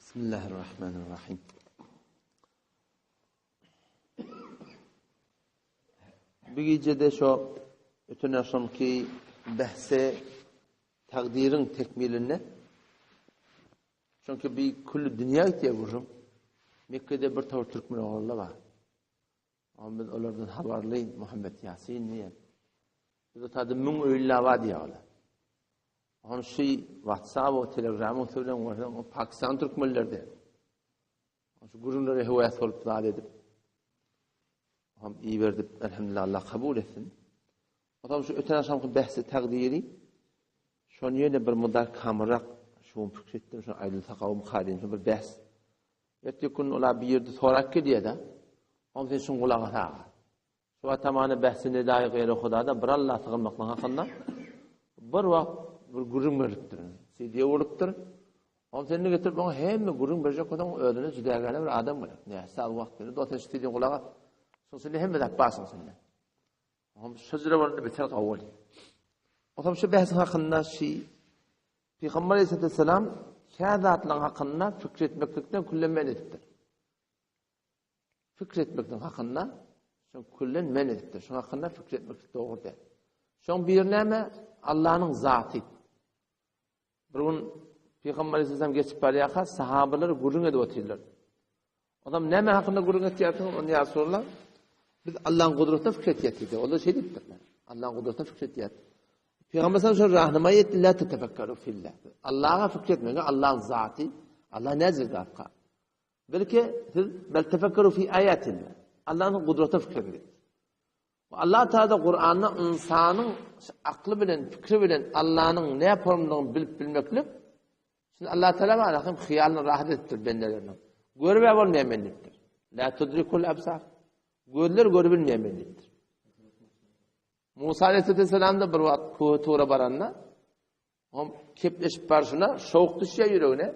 Bismillahirrahmanirrahim. Bu gijede şo öten akşamky bähse takdyryň tekmilinde çünki bir külli dünýä gitýär gürrüň. Mekgede bir towar türkmen oglanlar bar. Amma biz olardan habarly Muhammet Ýasin diýen. Biz o taýda 1000 öýli bar diýýär olar. Onuň şu WhatsApp we Telegram bilen görseň, o Pakistan türkmenleri Şu gürrüňlere höwes bolup zat edip, hem iberdip, elhamdülillah Allah kabul etsin. O şu öten akşamky bähsi takdyry şony ýene bir mudar kamyrak şu pikir etdim, şu aýdylsa gawum kadym, şu bir bähs. Erteki gün ola bir ýerde sorak gelýär-de, Oň sen şuň gulaga saga. Şu atamany bähsi nedaýy gaýry Hudada bir Alla sygynmaklyk hakynda bir wagt bir gürrüň berlipdir. CD bolupdyr. Oň sen getirip oňa hemme gürrüň berjek bolsaň özüne jüdägäne bir adam gerek. Näçe az wagt berdi, dost sen şu CD gulaga. Şoň içinde hemme zat bar şoň içinde. Oňam şu jüre bolanda beter gawy bolýar. Oňam şu bähsiň hakynda şu Pygamber aleyhisselam kä zatlaryň hakynda pikir etmeklikden küllen men edipdir. Pikir etmeklik hakynda şoň küllen men edipdir. Şoň hakynda pikir etmeklik dogry däl. Şoň biri näme? Allanyň zaty. Bir gün Pygamber aleyhisselam geçip barýarka sahabalar gürrüň edip otyrlar. Adam näme hakynda gürrüň etýärsiňiz? Onda ýa Resulallah, biz Allahyň gudratyna fikir etýäs diýdi. Olar şeý diýipdirler. Allahyň gudratyna fikir etýäs. Pygamber sallallahu aleyhi ve sellem rahnamaý etdi, la tetefekkeru fillah. Allaha fikir etmegiň, Allahyň zaty, Allah näce zatka. Belki siz bel tefekkeru fi ayatillah. Allahyň gudratyna fikir ediň. Allah Taala Kur'anda ynsanyň akly bilen, pikri bilen Allah'yň ne formlygyny bilip bilmeklik Şimdi Allah Teala bar, hem hyýalyny rahat edipdir bendeleriniň. Görüp bolmaýan men diýipdir. La tudrikul absar. Gözler görüp bilmeýän men diýipdir. Musa aleyhisselam da bir wagt Köhe Tura baranda Hom kepleşip barşyna şowuk düşýär ýüregine.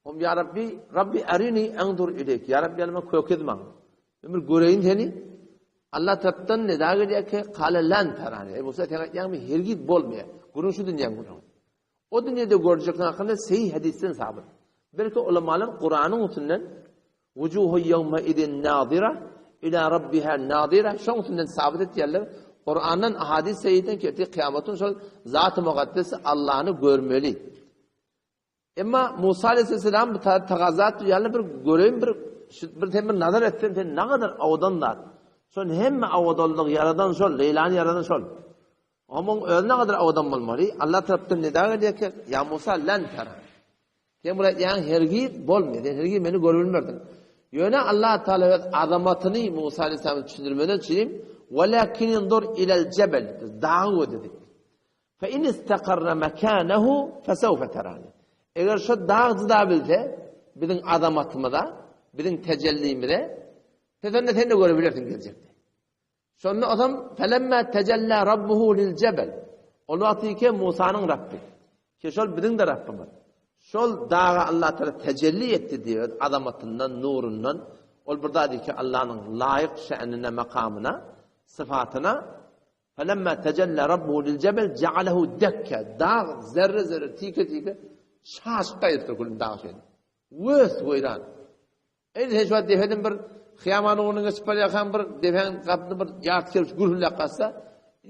Hom ýa Rabbi, Rabbi arini anzur ileyk. Ýa Rabbi ýalyma kökez maňa. Men bir göreýin seni. Allah tarapdan nida gelýär ki, kale lan tarani. Ey Musa sen aýtýaňmy hergiz bolmaýar. Gürrüň şu dünýäň gürrüňi. O dünýede görjek hakynda seýi hadisden sabyt. Belki ulamalar Kuranyň üstünden Wujuhu ýewme idin nazira ila rabbiha nazira şoň üstünden sabyt etýärler. Kurandan ahadis seýiden ki ertir kyýamatyň şol zat-y mukaddesi Allahny görmeli. Emma Musa aleyhisselam bu tagazat ýaly bir göreýin bir bir sen bir nazar etsen sen nägadar owadan zat. Şol hemme owadanlygy ýaradan şol, Leýlany ýaradan şol. Omuň özi nägadar owadan bolmaly. Allah tarapdan nida gelýär ki, ýa Musa lan tara. Sen bu aýtýan hergiz bolmaýar. Sen hergiz meni görüp bilmerdiň. Ýöne Allah Taala öz azamatyny Musa aleyhissalama düşündirmeden üçin, "Walakin inzur ilal jebel." Dagy gör dedi. Fe in istakarra mekanehu fesawfe terani. Eger şu dag jyda bilse, biziň azamatymyza, biziň tejellimize, sen onda sen de göre bilersiň geljekde. Şonda adam felemma tejella rabbuhu lil jebel. Ol wagty ki Musanyň Rabbi. Ki şol biziň de Rabbimiz. Şol daga Allah Taala tecelli etdi diýip, azamatyndan, nurundan ol bir zat ki Allahnyň laýyk şä'nine, makamyna, syfatyna Felemma tejella rabbuhu lil jebel ja'alehu dekka. Dag zerre zerre tike tike şaşyp gaýdypdyr gülüm dag şeýle. Wös weýran. Eý sen şu wagt depeden bir hyýamanyň ugruna geçip barýarkaň bir depäň gapyny bir ýarty kerpiç gürrüldäp gaçsa,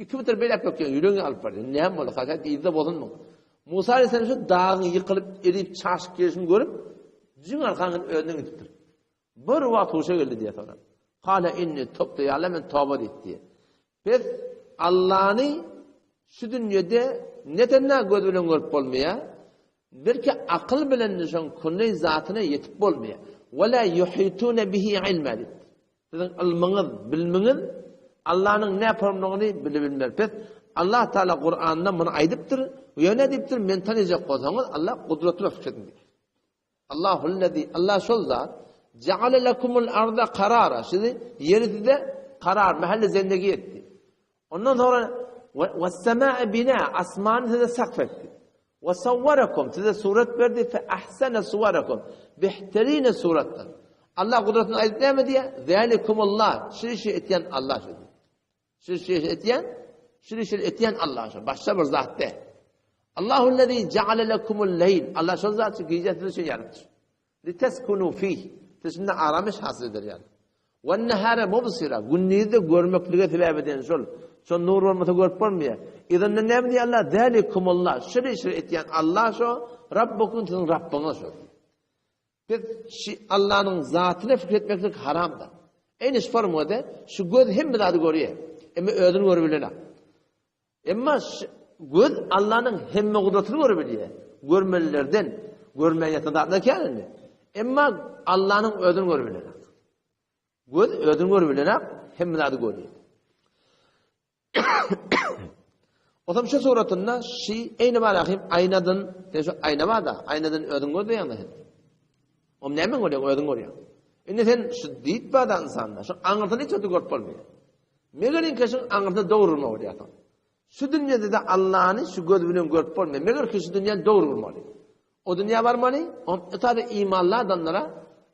iki metr beýläk bökýäň, ýüregiňi alyp barýar. Näme boldy, haçan yzda bozulmyň. Musa aleyhisselam şu dagyň ýykylyp, erip, çaşyp gelşini görüp, jüň arkaňdan özünden gidipdir. Bir wagt huşa geldi diýýär soňra. Kale inni tubtu ýa Allah men toba diýip diýýär. Biz Allany şu dünýede neden göz bilen görüp bolmaýar? Belki akyl bilen şoň kunny zatyna ýetip bolmaýar. Ve la yuhitune bihi ilma diýip. Siziň ylmyňyz, bilimiňiz Allanyň ne formlygyny bile bilmez. Biz Allah Taala Kur'anda muny aýdypdyr. Ýöne diýipdir, men tanajak bolsaňyz Allah gudratyna fikir ediň. Allahullezî, Allah şol zat, jeale lekumul arda karara, sizi ýeri size karar, mähelle zendegi etdi. Ondan soňra we semae bina, asmany size sakf etdi. We sawwarakum, size surat berdi, fe ahsene suwarakum, bihterin suratdan. Allah gudratyny aýdyp näme diýýär? Zalikumullah, şu işi etýän Allah şu. Şu işi etýän, şu işi etýän Allah şu. Başga bir zat däl. Allahullezî jeale lekumul leýl. Allah şol zat şu gije siz üçin ýaratdy. Liteskunu fih. Siz şunda aramyş hasyl eder ýaly. Wen-nehare mubsira. Gündizde görmeklige sebäp eden şol. Şol nur bolmasa görüp bolmaýar. Yzyndan näme diýýär Allah? Zalikumullah. Şuny şuny etýän Allah şo, Rabbukum siziň Rabbyňyz şo. Biz şi Allanyň zatyna pikir etmeklik haramdyr. Eýni şu formada şu göz hemme zady görýär. Emma özüni görüp bilenok. Emma göz Allanyň hemme gudratyny görüp bilýär. Görmelilerden görmän ýatan zatlar kän indi. Emma Allanyň özüni görüp bilenok. Göz özüni görüp bilenok, hemme zady görýär. Otam şu suratynda şi eýni bar ahim aýnadan, sen şu aýna bar-da, aýnadan özüň gözleýäň-de sen. Om näme görýäň, özüň görýäň. Indi sen şu diýip bar-da ynsanda, şu aňyrsyny hiç wagt görüp bolmaýar. Meger inkeşiň aňyrsyna dogry bolýarsyň. Şu dünýede-de Allany şu göz bilen görüp bolmaýar. Meger ki şu dünýäni dogry gurmaly. O dünýä barmaly, o taýda imanly adamlara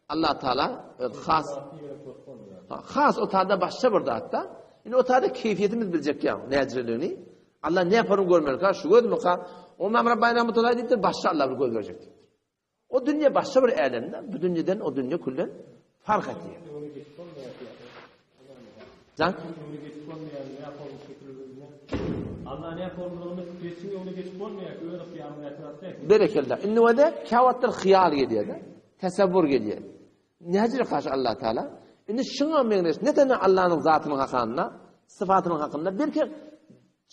Allah Taala öz has has o taýda başga bir zatda. Indi o taýda keýfiýetimiz biljek ýa näjireligini. Allah ne yaparym görmeli ka, şu gözmi ka? O Imam Rabbani Rahmetullahi diýipdir, başga Allah bir göz berjek diýipdir. O dünýä başga bir älemde, bu dünýeden o dünýä küllen fark edýär. Jan? Allah ne formuluny geçiň ýoly geçip bolmaýar, öz ygtyýaryňdaky zat däl. Berekella. Indi wada käwagtlar hyýal gelýär-de, tasawwur gelýär. Näjire garşy Allah Taala? Indi şuňa meňzeş ne tane Allahnyň zatynyň hakynda, syfatynyň hakynda, belki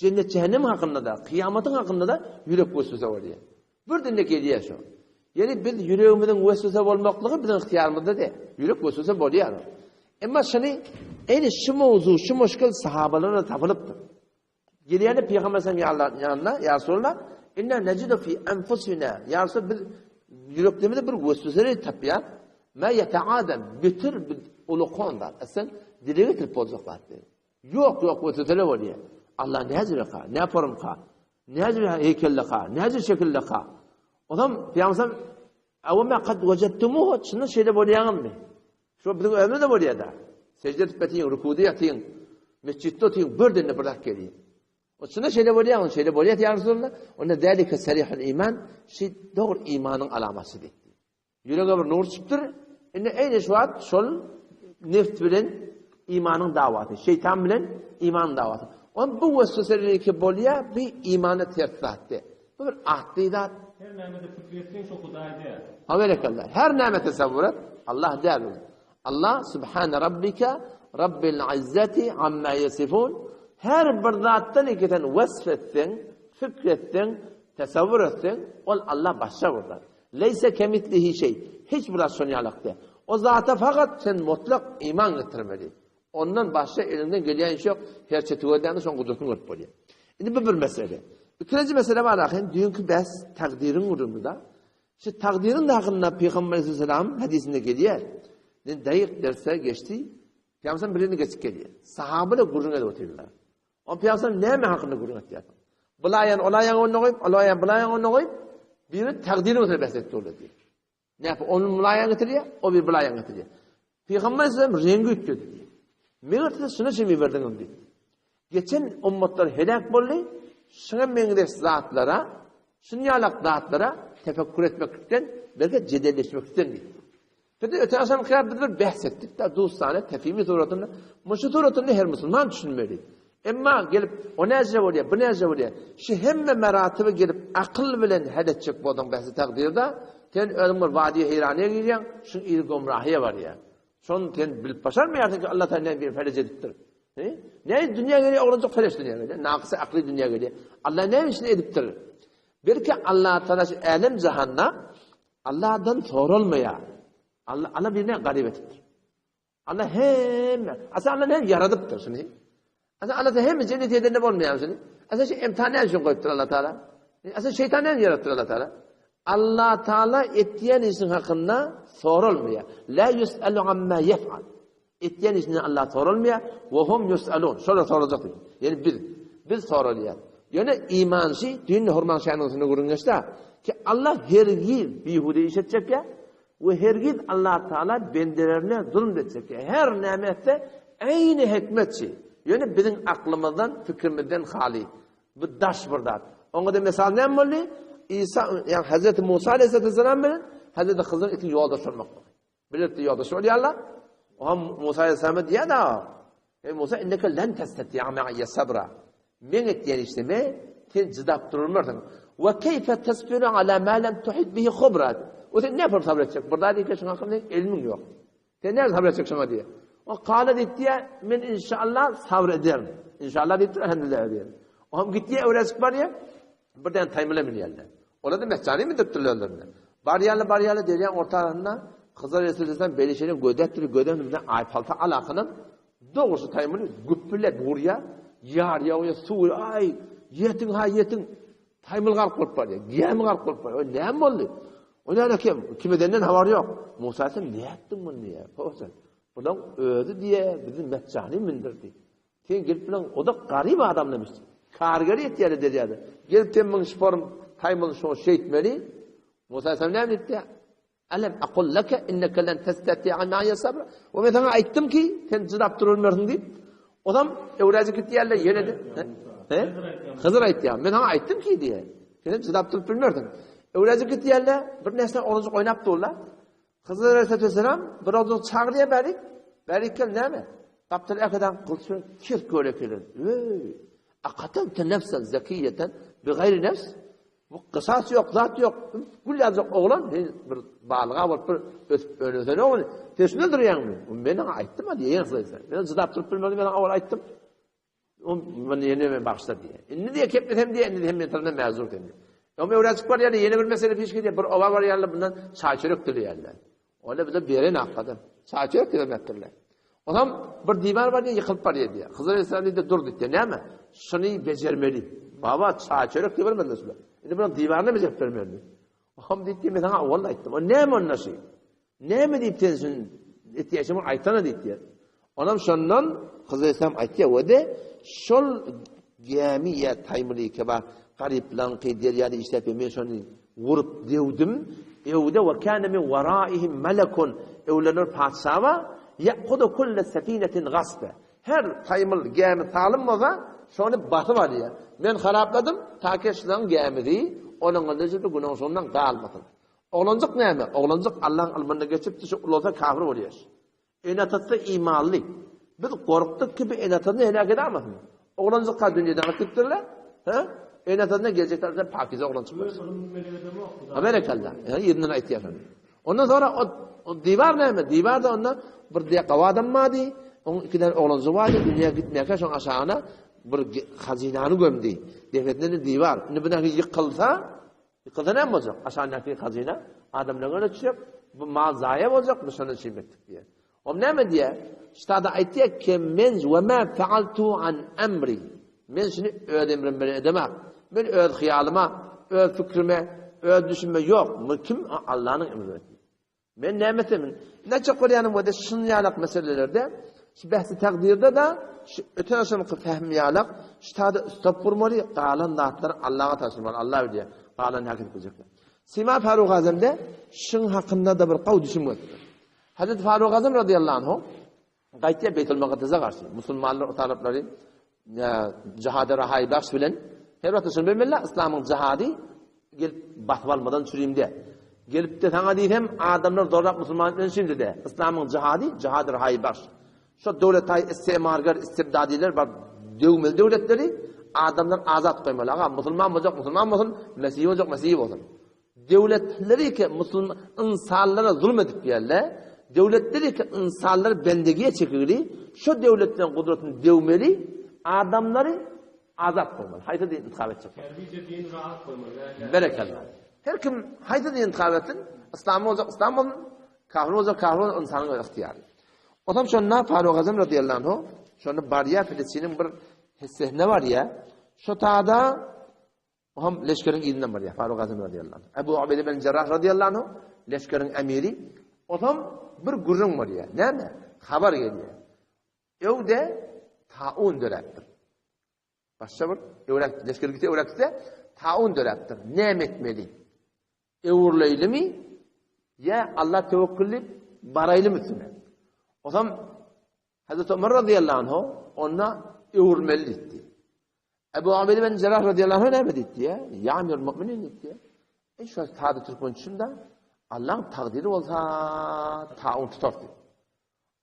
jennet cehennem hakynda-da, kyýamatyň hakynda-da ýürek weswese bolýar. Bir dinde gelýär şo. Ýeri biz ýüregimiziň weswese bolmaklygy biziň ygtyýarymyzda däl. Ýürek weswese bolýar. Emma şuny eýni şu mowzu, şu muşkil sahabalara tapylypdyr. Gelýärler Pygamber sallallahu ýanyna, ýa Resulallah, inna nejidu fi anfusina, ýa Resul biz ýüreklerimizde bir wesweseleri tapýar. Ma yeta'adam, bitir bir ulukon zat. Sen dile getirip boljak zat däl. Ýok, ýok wesweseler bolýar. Allah näjireka, nä porumka, näjir heýkelleka, näjir şekilleka. Onam Pygamber Awma kad wajadtumuhu, çyndan şeýle bolýaňyzmy? Şo biziň özümizde bolýar-da. Sejde edip ýatyň, rukuda ýatyň, mesjitde otyň, birden-de bir zat gelýär. O çyndan şeýle bolýaňmy? Şeýle bolýar ýa Resulallah. Onda zalika sarihul iman, şi dogry imanyň alamaty diýdi. Ýürege bir nur çykypdyr. Indi eýni şu wagt şol nefs bilen imanyň dawasy, şeýtan bilen imanyň dawasy. On bu wesweseliki bolýar, bu imana ters zat däl. Bu bir atly zat. Her nämede pikir etseň şo Hudaý däl. Ha berekella. Her näme tesewwür et, Allah däl ol. Allah subhane rabbike rabbil izzeti amma yasifun. Her bir zatdan iki sen wesf etseň, fikr etseň, tesewwür etseň, ol Allah başga bir zat. Leýse kemislihi şeý. Hiç bir zat şon ýalak däl. O zata fakat sen mutlak iman getirmeli. Ondan başga eliňden gelýän iş ýok. Her çeti gözläňde şoň gudratyny görüp bolýar. Indi bu bir mesele. Ikinji mesele bar ahyn, düýnki bäs takdyryň gürrüňi-da. Şu takdyryň hakynda Pygamber aleyhisselam hadysynda gelýär. Indi daýyk derse geçdi. Pygamber birini geçip gelýär. Sahabalar gürrüň edip otyrlar. O Pygamber näme hakynda gürrüň etýär? Bulaýan olaýan onda goýup, olaýan bulaýan onda goýup, biri takdyryň üstüne bäs etdi olar diýip. Näpe onu mulaýan getirýär, o bir bulaýan getirýär. Pygamber aleyhisselam reňgi üýtgedi diýip. Meger siz şuna çemi berdiňiz diýip. Geçen ummatlar helak boldy, şuňa meňzeş zatlara, şunýalak zatlara tefekkür etmeklikden, belki jedelleşmeklikden diýip. Biz öten agşam kıyap biz bir bähs etdik da dostane tefimi suratynda. Muşu suratynda her musulman düşünmeli. Emma gelip o näce bolýar, bu näce bolýar. Şu hemme meratyby gelip akyl bilen hal etjek bolsaň bähsi takdyrda, sen özüň bir wadi heýraniýe girýäň, şuň yzy gomrahyýa barýar. Şony sen bilip başarmaýarsyň ki Allah Taala näme bir feleç edipdir. He? Ne dünýä gelýär, oglanjyk feleç dünýä gelýär. Nakysy akly dünýä gelýär. Allah näme üçin edipdir? Belki Allah Taala şu älem jahanda Allahdan soralmaýar. Allah Allah birine garyp edipdir. Allah hemme, asa Allah näme ýaradypdyr şuny? Asa Allah hemme cennet edende bolmaýar şuny. Asa şu imtihan näme üçin goýupdyr Allah Taala? Asa şeytan näme ýaradypdyr Allah Taala? Allah Taala etýän işiň hakynda soralmaýar. La yusalu amma yef'al. Etýän işinden Allah soralmaýar. Wa hum yusalun. Şolar sorajak diýip. Ýani biz biz soralýar. Ýöne imançy düýn horman şanyň üstünde gürrüň geçdi. Ki Allah hergiz bihude iş etjek ýa We hergiz Allah Taala bendelerine zulm etjek. Her näme etse, eýni hikmetçi. Ýöne biziň aklymyzdan, pikrimizden haly. Bu daş bir zat. Oňa da mysal näme boldy? Isa, ýagny Hazreti Musa aleyhisselam bilen. Hazreti Hyzryň itiň ýoldaşy bolmaklygy. Bilelikde ýoldaş bolýarlar. Oňa Musa aleyhisselam diýýär-de, Eý Musa, inneke len testati'a ma'iye sabra. Men etýän işleme sen jydap durulmarsyň. Wa keýfe tasbiru ala ma lem tuhit bihi khubra. O sen näme sabr etjek? Bir zat diýip şuň hakynda ilmiň ýok. Sen näme sabr etjek şoňa diýýär. O kala diýdi, men inşallah sabr ederin. Inşallah diýip, elhamdülillah diýýär. O hem gitýär, öwrenip barýar. Birden taýmyla münýärler. Olar da mehjany mündüripdirler özlerine. Barýarlar, barýarlar, derýaň orta arasynda Hyzr aleyhisselam beýle şeýle gözläpdir, gözläpdir, birden aýpalta alakynyň dogrusy taýmyly güpbüläp urýar, ýarýar, oýa suw, aý, ýetiň, ha, ýetiň. Taýmyl gark bolup barýar, gämi gark bolup barýar. O näme boldy? O näme kim? Kim edenden habar ýok. Musa sen nätdiň muny diýýär. Bulaň özi diýýär, bizi mehjany mündürdi. Sen gelip bilen o-da garyp adamlamış. Karger etýär derýada. Gelip sen muň şporun taýmyl şo şeýtmeli. Musa aleyhisselam näme diýipdi? Alam aqul laka innaka lan tastati'a ma'iya sabra. O men sana aýtdym ki, sen jydap durulmarsyň diýip. Odam öwräji gitýärler ýene de. He? Hyzr aýtýar. Men sana aýtdym ki diýe. Sen jydap durup bilmersiň. Öwräji gitýärler, bir näçe oglanjyk oýnap durlar. Hyzr aleyhisselam bir oglanjyk çagyrýar bärik. Bärik gel näme? Gapdal äkeden gylyç bilen kes göle kelen. Öý! Akatalta nefsen zekiyeten bi gayri nefs. Bu kysas ýok, zat ýok. Gül ýaljak oglan bir balyga bolup bir ösüp önese ne oglan? Sen şunu öldürýäňmi? Men aňa aýtdym ha diýen Hyzr. Men jydap durup bilmedim, men awal aýtdym. O men ýene men bagşla diýe. Indi diýe kepmesem diýe, indi hem men tarapyndan mäzur sen diýe. Ýa öwräçik barýar, ýene bir mesele peş gelýär, bir oba barýarlar, bundan çaý çörek dileýärler. Ola bize beren akadam. Çaý çörek dilemekdirler. Onam bir diwar bar diýe ýykylyp barýar diýe. Hyzr aleyhisselam diýdi, dur diýdi. Näme? Şuny bejermeli. Baba çaý çörek diýip şular. Indi bunuň diwaryny bejerip bermeli. Ohm diýdi, men saňa owal aýtdym. O näme onda şi? Näme diýip sen şun etýäşiň aýtsana diýdi. Onam şondan Hyzr aleyhisselam aýtýar, we de şol gämi ýa taýmyly keba garyplaňky derýada işläp men şony wurup dewdim. Ewde we kana min waraihim malakun ewlerler patyşa bar. Ya'khudhu kulle safinetin gasba. Her taýmyl gämi salym bolsa, şony basyp alýar. Men harapladym, ta ki şulaň gämisi onuň önünde günüň sonundan galmasyn. Oglanjyk näme? Oglanjyk Allaň ylmynda geçipdi, şu ulalsa kafir bolýar. Ene-atasy imanly. Biz gorkdyk ki, bu ene-atasyny heläk edämesin. Oglanjykka dünýeden gitipdirler. Hä? Ene-atasyna geljekde arasynda pakize oglan çykmaz. Öz ylmyny melek edemok. Ha berekella. Ýa ýerinden aýtýar şony. Ondan sonra o, o diwar näme? Diwarda onda bir diýe gawy adam bardy. Onuň iki tane oglanjygy bardy. Dünýä gitmäkä şoň aşagyna bir hazynany gömdi. Depesinde diwar. Indi bu nähili ýykylsa, Ýykylsa näme boljak? Aşagyndaky hazyna adamlaryň öňüne düşjek, bu mal zaýa boljak, biz şondan üçin etdik diýýär. Ol näme diýýär? Ştada aýtýar ki, men we ma faaltu an emri. Men şuny öz emrim bilen edemok. Men öz hyýalyma, öz fikrime, öz düşünme ýok. Bu kim? Allanyň emri. Men näme etsem, näçe görýänim bolsa şun ýalak meselelerde, şu bähsi takdirde-de şu öten aşamky fähm ýalak, şu tada stop gurmaly, galan zatlary Allaha tabşyrmaly, Allah bilýär, galan nähili biljekler. Sima Faruk Azamda şuň hakynda-da bir gowy düşünme beripdir. Hazreti Faruk Azam radiyallahu anhu Gaýtýar Beýtul Mukaddese garşy. Musulmanlar o taraplary jihada rahaý bahş bilen her wagtda şuny bilmeli, yslamyň jihady gelip basyp almadan çürimde. Gelip de saňa diýsem, adamlar zorlap musulman etmeden çürimde de. Yslamyň jihady, jihad rahaý bahş. Şo döwletaý istimargar, istibdadiler bar, döwmeli döwletleri adamlar azat goýmaly. Aga, musulman boljak, musulman bolsun, mesihi boljak, mesihi bolsun. Döwletleri ki musulman ynsanlara zulum edip geldi. Döwletleri ki ynsanlary bendegiye çekigli, şo döwletlerin gudratyny döwmeli, adamlary azat goýmaly. Haýsy din intikap etjek bolsa. Terbije dini rahat goýmaly. Berekella. Her kim haýsy din intikap etsin, yslam boljak yslam bolsun, kafir boljak kafir bolsun, ynsanyň öz ygtyýary. Otam şonda Faruk Azam radiyallahu anhu şonda barýar Filistiniň bir hissesine barýar. Şo tada O hem leşgeriň yzyndan barýar, Faruk Azam radiyallahu anh. Ebu Ubeýde ben Jarrah radiyallahu anh, leşgeriň emiri. O hem bir gürrüň bolýar. Näme? Habar gelýär. Öwde taun döräpdir. Başga bir öwrek, leşger gitse, öwrek gitse, taun döräpdir. Näme etmeli? Öwrüleýlimi? Ýa Allah tewekkül edip baraýlymy üstüne? O hem Hazreti Ömer radıyallahu anh onda öwrülmeli diýdi. Ebu Ubeýde ben Jarrah radıyallahu anh näme diýdi? Ya, ya emir müminin diýdi. E şu sade türkmen düşünde. Allaň takdyry bolsa taun tutar diýdi.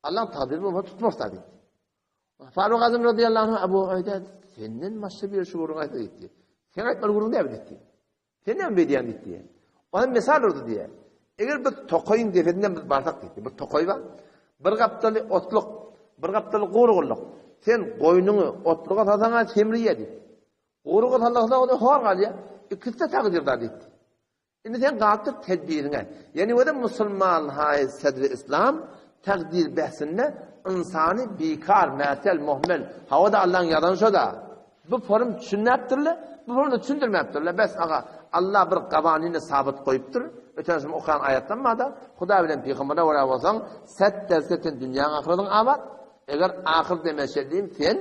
Allaň takdyry bolmasa tutmaz da diýdi. Faruk Azam radiyallahu anh Abu Ubeýde senden başga bir şu gürrüň aýtsa diýdi. Sen aýtmaly gürrüň däl diýdi. Sen näme beýdýän diýdi. Onuň mysal urdy diýdi. Eger biz tokaýyň depesinden biz barsak diýdi. Bir tokaý bar. Bir gapdaly otluk, bir gapdaly gury Sen goýnuňy otluga salsaň semriýe diýdi. Guryga salsaň o hor galýar. Ikisi-de takdyrda diýdi. Indi sen galypdyr tedbiriňe. Ýani özi musulman haý sedri islam takdir behsinde ynsany bikar, mätel, muhmel, hawa-da Allaň ýazany şo-da. Bu forum düşünmäpdirle, bu forumda düşündirmäpdirle. Bes aga, Allah bir gawanyny sabyt goýupdyr. Öten şum okan aýatlam bar-da, Hudaý bilen pygambere görä bolsaň, set derse sen dünýäň ahyradyň abat. Eger ahyr demeşe diýim sen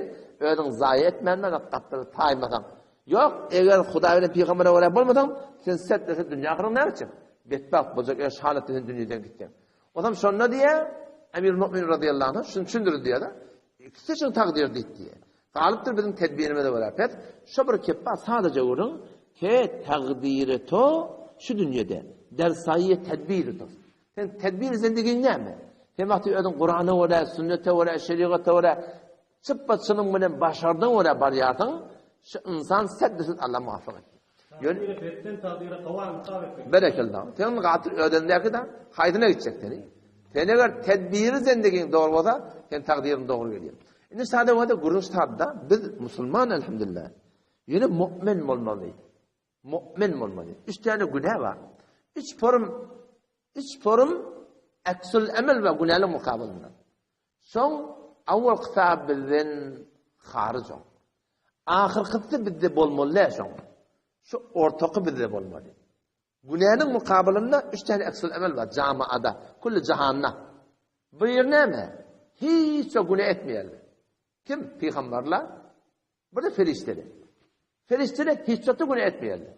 özüň zaýa etmän gapdala taýmasaň. Ýok, eger Hudaý bilen pygambere görä bolmasaň, sen setdese dünýä ahyryň näme üçin? Betbagt boljak, eger şu halatda sen dünýeden gitseň. Onam şonda diýýär, Emir Mu'min razyýallahu anh şuny düşündirdi diýýär-de, ikisi üçin takdyr diýdi diýýär. Galypdyr biziň tedbirimize görä pes, şo bir kepba sadaja görüň, ke takdyry to şu dünýede, der saýy tedbiri to. Sen tedbir zendigiň näme? Sen wagty özüň Kurana görä, sünnete görä, şerigata görä Çypba çynyň bilen başardygyň görä barýarsyň, şu ynsan seddi-süt Alla muwafyk etdi. Ýöne Betden tagdyra gawa ynsap etmek. Berekella. Sen gatyr özendäki-de haýsyna gitjek seni? Sen eger tedbiri zendigiň dogry bolsa, sen tagdyryň dogry gelýär. Indi sada bolsa gürrüň sada, biz musulman elhamdülillah. Ýöne mu'min bolmaly. Mu'min bolmaly. Üç tane günä bar. Üç forum üç forum aksul emel we günäliň mukabylynda. Soň awalkysy bizden haryj oň. Ahyrkysy bizde bolmaly däl şoň. Şu ortaky bizde bolmaly. Günäniň mukabylynda üç tane aksul emel bar jamaada, külli jahanda. Bir ýer näme? Hiç günä etmeýärler. Kim? Pygamberler. Bir-de perişdeler. Perişdeler hiç zatda günä etmeýärler.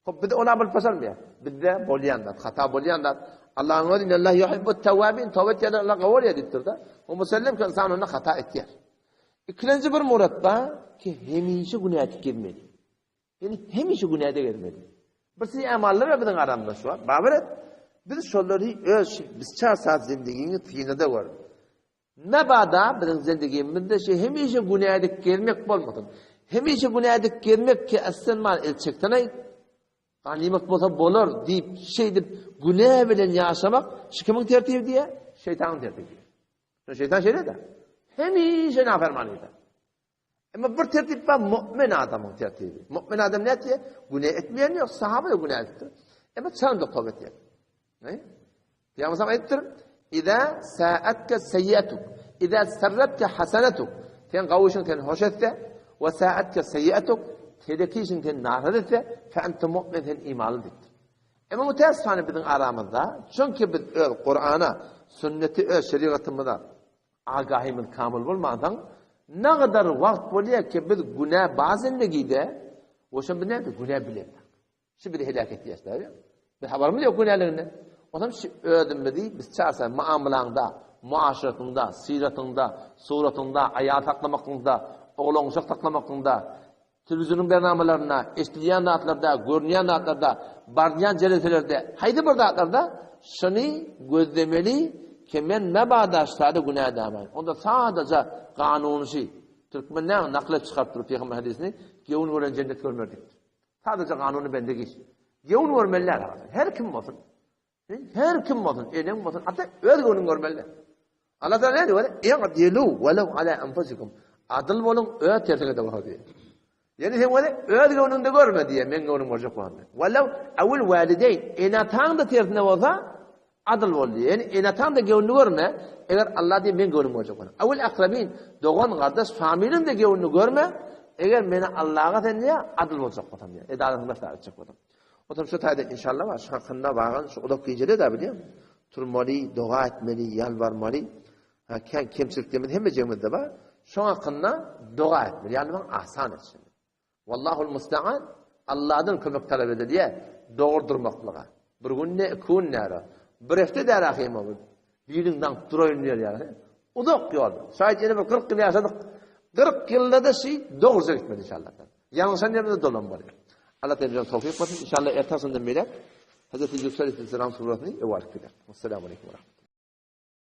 Hop, biz ola bilip başarmaýar. Bizde bolýan zat, hata bolýan zat. Allah'ın özi Allah yuhibbut tawwabin, tawba etýänler Allah gowur diýipdir-de. O musallem ki insan onda hata etýär. Ikilenji bir murat bar ki hemişe günä etip gezmeli. Ýani hemişe günäde gezmeli. Bir siz amallar biziň aramyzda şu wagt. Babar et. Biz şolary öz biz çar saat zindigiňi synada gör. Mebada biziň zindigimizde şu hemişe günä edip gezmek bolmasyn. Hemişe günä edip gezmek ki aslen mal el çeksen aý ganymat bolsa bolar diýip şeýdip günä bilen ýaşamak şu kimiň tertibi diýe? Şeýtanyň tertibi diýe. Şeýtan şeýle-de. Hemişe naferman eder. Emma bir tertip bar, mu'min adamyň tertibi. Mu'min adam ne etýär? Günä etmeýän ýok, sahaba günä etdi. Emma çaňda toba etýär. Ne? Peygamber aýtdyr, "Iza sa'atka sayyi'atuk, iza sarratka hasenatuk." Sen gawuşyň sen hoş etse, we sa'atka sayyi'atuk, tedeki işiň sen naraz etse, fe ente mu'min sen imanly diýipdir. Emma müteessifane biziň aramyzda, çünki biz öz Kur'ana, sünneti öz şerigatymyza Agahymyz kamyl bolmansoň, nagadar wagt bolýar ki, biz günä bar zindigide, we şo biz näme günä bilemzok. Şu bizi heläk etýär, däl Biz habarymyz ýok günäliginden. Onam şu özümizi biz çarsa muamalaňda, muaşeratyňda, syratyňda, suratyňda, aýal saklamaklygyňda, oglan-uşak saklamaklygyňda, Telewizoryň bernamalarynda, eşidilýän zatlarda, görünýän zatlarda, barylýan jeleselerde, haýsy bir zatlarda şuny gözlemeli ki men mebada şada günä edämaýyn. Onda sadaja kanunyşy, türkmen näme nakyl edip çykarypdyr pygamber hadysini, gewün gören jennet görmer diýipdir. Sadaja kanuny bende giç. Gewün görmeli däl Her kim bolsun. Her kim bolsun, eneň bolsun, ata öz göwnüňi görmeli. Allah Taala näme diýýär? I'dilu walau ala anfusikum. Adyl boluň, öz tersiňe-de bolsa diýýär. Ýani sen weli öz göwnüňde görme diýýär, men göwnüm görjek bolanda. Walau awul walideyn, ene-ataň da tersine bolsa, adyl bol diýýär. Ýani ene-ataň da göwnüni görme, eger Allah diýýär, men göwnüm görjek bolanda. Awul akrabin, dogan, gardaş, familiň de göwnüni görme, eger meni Allaha sen diýýär, adyl boljak bolsam diýýär. Edalatyň başda etjek bolsam. Otam şu taýda inşallah bar, şu hakynda bagan şu uzak gijede de bilýän. Turmaly, doga etmeli, ýalbarmaly. Ha, kän kemçiliklerimiz hemmejigimizde bar. Şoň hakynda doga etmeli. Ýalbarmak asan etsin. Wallahul musta'an. Allahdan kömek talap edilýär. Dogry durmaklyga. Bir gün ne, iki gün näre. Bir hepde däl ahym o. Biriň daňyp duraýyn diýer ýaly. Uzak ýol. Şaýat ýene bir 40 ýyl ýaşadyk. 40 ýylda-da şi dogruja gitmedi inşallah. Ýalňyşan ýerinde dolanmaly. Allah tebrik towfik bersin. Inşallah ertasynden beýläk. Hazreti Ýusup aleyhisselam suratyny öe alyp gider. Esselamu aleýkum we rahmetullah.